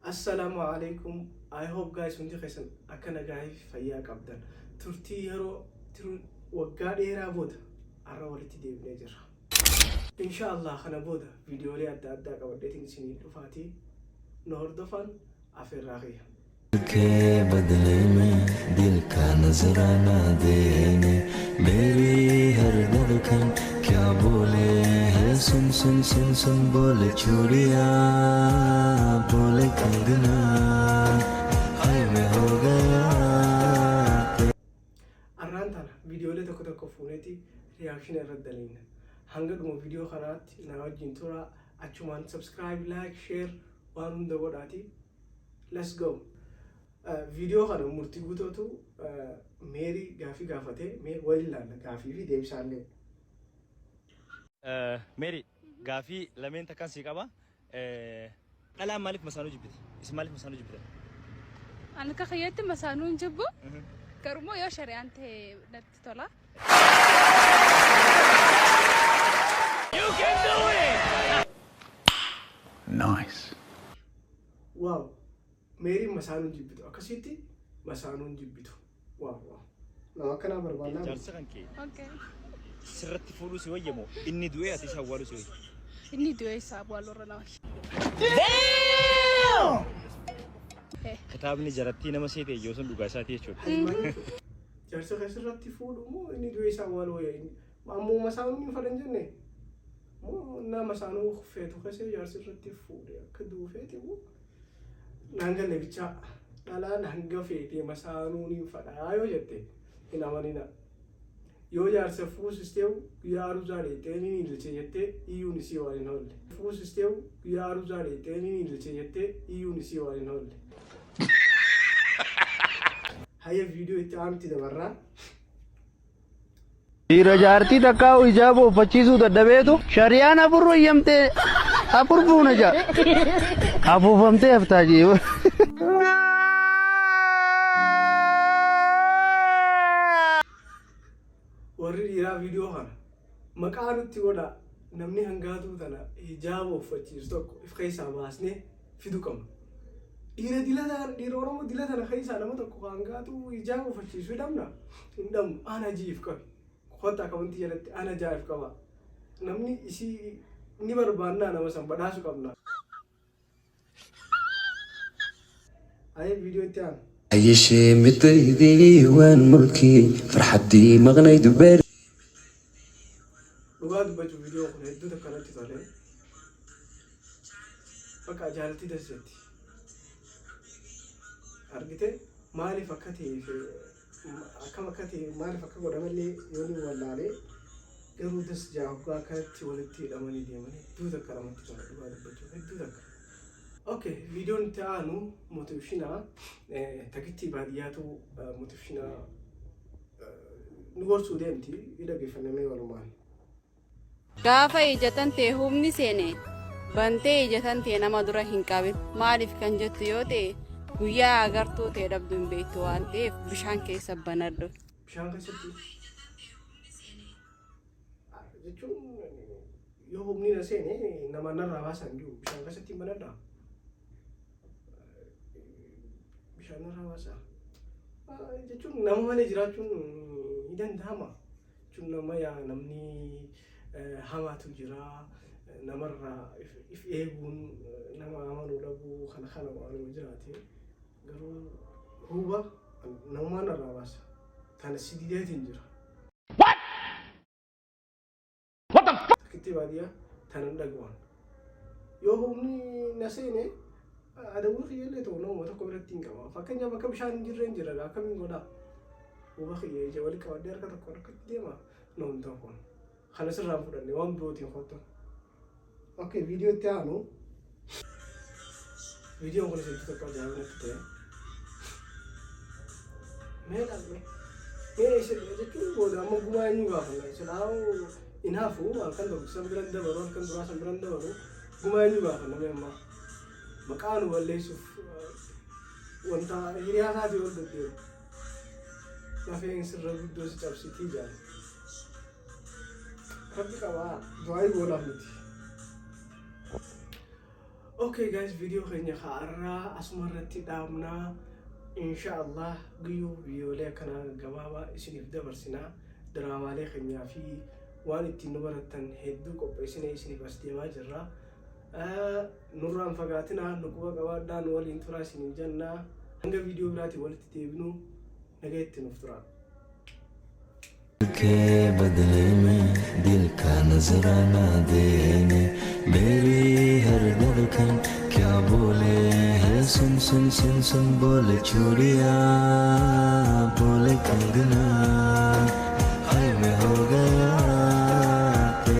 Assalaamu alaikum. I hope guys hundi keessan akka nagaa fi fayyaa qabdan. Turtii yeroo waggaa dheeraa booda har'a walitti deebinee jirra. Insha Allah kana booda viidiyoolee adda addaa qabadheetiin isinii dhufaatii nu hordofan afeerraa kiyya. के बदले में दिल का नजराना देने, मेरी हर धड़कन क्या बोले है, सुन सुन सुन सुन, बोले चूड़िया, बोले कंगना, हाय मैं हो गया। Arraan tana viidiyoolee tokko tokko fuuneeti reaction irratti daliina. Hanga dhuma viidiyoo kanaatti na wajjin tura. Achumaan subscribe, like, share waan hunda godhaati. Let's go. Viidiyoo kana murtii guutuutu Meerii gaafii gaafatee, mee waliin ilaalla gaafii fi deebisaallee. Meeri, gaafii lameen takkaan sii qaba. Dhalaan maaliif masaanuu jibbiti? Isin maaliif masaanuu jibbitan? Ani akka kiyyatti masaanuu hin jibbu. Garuu yoo shari'aan ta'e natti tola. Nice. Wow! Meeriin masaanuu jibbitu. Akkasitti masaanuu jibbitu. Wow! Nama akkanaa barbaannaa. Jaarsa kan kee sirratti fuudhuu si wayya moo inni du'ee ati isa awwaaluu si wayya? Inni du'ee isaa awwaaluu irra na wayya. Kitaabni jarattii nama seete yoo sun dhugaa isaati jechuudha. Jaarsa kee sirratti fuudhu moo inni du'ee isaa awwaaluu wayya? Ammoo masaanuu hin fedhan jenne? Moo nama masaanuu feetu keessa jaarsi irratti fuudhe akka du'u feete moo? Naan galle bichaa, dhalaan hanga feete masaanuu niin fadhaa yoo jette hin amanina. Yoo jaarsa fuusistee guyyaa aruzaa dheexxee niin ililche jettee iyyuun isii waan hin oolle. Fuusistee guyyaa aruzaa dheexxee niin ililche jettee iyyuun isii waan hin oolle. Hayya, viidiyoo itti aanutti dabarraa. Dhiira jaartii takkaa hijaaba uffachiisuu dadhabeetu shari'aan afur wayyamtee afur fuuna jaa. Afuufamtee haftaa jee. Warri dhiiraa viidiyoo kana maqaa nutti godhaa, namni hangaatuu tana hijaaba uffachiisu tokko if keessaa baasnee fidu qabna. Dhiira dila tana, dhiira Oromoo dila tana keessaa nama tokko hangaatuu hijaaba uffachiisu hidhamna hin dhabnu. Ana jiif qabi. Kottaa comment jalatti ana jaa'if qaba. Namni isii ni barbaannaa, nama san badhaasu qabna. Ayee, viidiyoo itti aanu. Ayeshee midaydii waan mulkii farxaddii maqnayd beer. Dhugaa dubbachuuf viidiyoo kun hedduu takka natti tole. Bakka jaalatti dassetti. Argite, maaliif akka ta'eef, akkam akka ta'e, maaliif akka godhamallee yoo ni wallaalee, garuu das jaa hoggaa akkanatti walitti hidhamanii deeman hedduu takka namatti tola, dhugaa dubbachuuf hedduu takka. Okay, viidiyoon itti aanu motivation takittii baadiyyaatu motivation nu gorsuu deemti, ni dhaggeeffannamee walumaan. Gaafa ijatan ta'e humni seene bantee ijatan ta'e nama dura hin qabin. Maaliif kan jettu yoo ta'e, guyyaa agartuu ta'e dhabdu hin beektu waan ta'eef bishaan keessa banadhu. Bishaan keessatti jechuun yoo humni na seene nama narraa baasan jiru, bishaan keessatti hin banadhaa. Bishaan narraa baasaa. Jechuun nama malee jiraachuun ni danda'ama. Jechuun nama yaa namni hamaatu jira. Namarraa if eeguun, nama amanuu dhabuu, kana kana waanuma jiraate. Garuu huuba namumaan narraa baasa. Tana si dideetiin jira. Takkitti baadiyyaa tanan dhaga'an. Yoo humni na seene adawwii kiyyallee ta'u nama tokko biratti hin qaba. Fakkeenyaaf bakka bishaan hin jirre hin jira, akkamiin godhaa? Huba kiyya ija wali qabadhee harka tokko harkatti deema. No, hin ta'u kun. Kana sirraan fudhanne waan birootiin kottu. Okay, viidiyoo itti aanu. Viidiyoon kunis hedduu tokko ajaa'iba natti ta'e. Mee ilaalle. Mee isin jechuun booda amma gumaa eenyu gaafanna? Silaa hin hafu, halkan tokko san biran dabaru, halkan duraa san biran dabaru, gumaa eenyu gaafanna mee amma? Maqaa nu balleessuuf wanta hiriyaa isaatii ol deddeemu. Lafeen sirra guddoo si cabsitii jaan. Rabbi qabaa, du'aa goonaaf miti. Okay guys, viidiyoo keenya har'aa asuma irratti dhaabnaa. Insha Allah guyyuu viidiyoolee akkanaa gabaabaa isiniif dabarsinaa. Diraamaalee keenyaa fi waan ittiin nu barattan hedduu qopheessinee isiniif as deemaa jirra. Nurraan fagaatinaa, nu quba qabaadhaa, nu waliin turaa isiniin jennaa. Hanga viidiyoo biraatiin walitti deebinu nagaa itti nuuf turaa. के बदले में दिल का नजराना देने, मेरी हर धड़कन क्या बोले है, सुन सुन सुन सुन, बोले चूड़िया, बोले कंगना।